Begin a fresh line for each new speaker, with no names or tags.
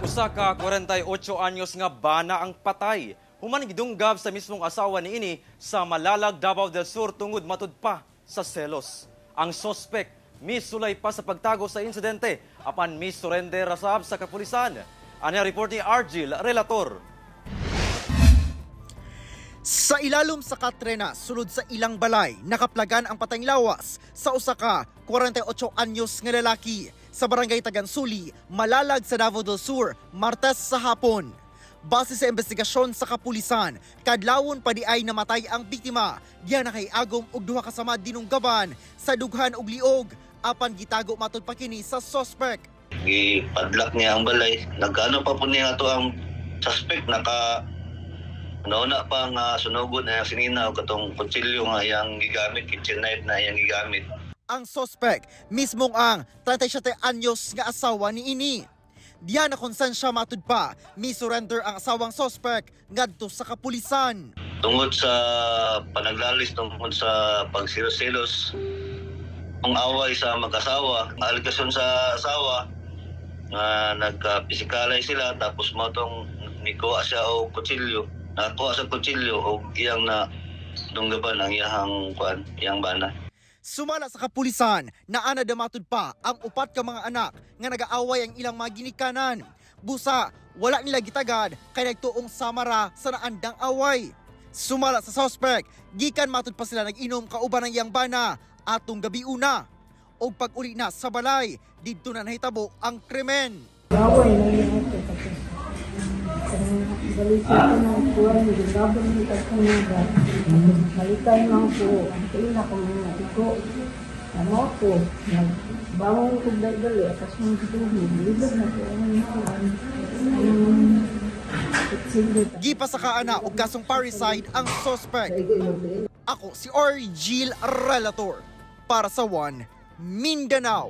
Usa ka 48 anyos nga bana ang patay human gidunggab sa mismong asawa niini sa Malalag, Davao del Sur tungod matud pa sa selos. Ang sospek misulay pa sa pagtago sa insidente apan mi-surrender ra sab sa kapulisan. Ani ang report ni Argil Relator.
Sa ilalom sa Katrena, sulod sa ilang balay, nakaplagan ang patayng lawas sa usa ka 48 anyos nga lalaki sa Barangay Tagansuli, Malalag sa Davao del Sur, Martes sa hapon. Base sa investigasyon sa kapulisan, kadlawon pa di ay namatay ang biktima, diya nakaiagom og duha ka sama dinunggaban sa dughan og liog, apan gitago matud pa kini sa suspect.
Gipadlak niya ang balay. Nagkaano pa po niya ato ang suspect, naka nauna pa nga sunugon na sinina og katong kutsilyo nga iyang gigamit, kitchen knife na iyang gigamit.
Ang suspect, mismong ang 37 anyos nga asawa ni ini. Diya na konsensya matud pa, mi-surrender ang asawang suspect ngadto sa kapulisan.
Tungod sa panaglalis, tungod sa pagsilos-silos, ang away sa mag-asawa, ang alegasyon sa asawa nga nagka-pisikalay sila, tapos mao tong nikuha siya og kutsilyo, nakuha sa kutsilyo og iyang na dunggaban ang iyang kuan, iyang bana.
Sumala sa kapulisan, naana matud pa ang upat ka mga anak nga nagaaway ang ilang mga ginikanan. Busa, wala nila gitagad kay nagtuong samara sa naandang away. Sumala sa suspect, gikan matud pa sila nag-inom kauban ng iyang bana atong gabi una. Og pag-uli na sa balay, didto na nahitabo ang krimen.
Away na niya ito. Tapos, balikan ko na kuwan, ginaban ni Tagkanaga. Tapos, balikan lang ko, ang tingin ako mga iko. Ano ko, nagbangon ko dali, tapos nung tubig, libog na ko, ang ang kutsilyo.
Gipasakaan na og kasong parricide ang suspect. Ako si Argil Relator para sa One Mindanao.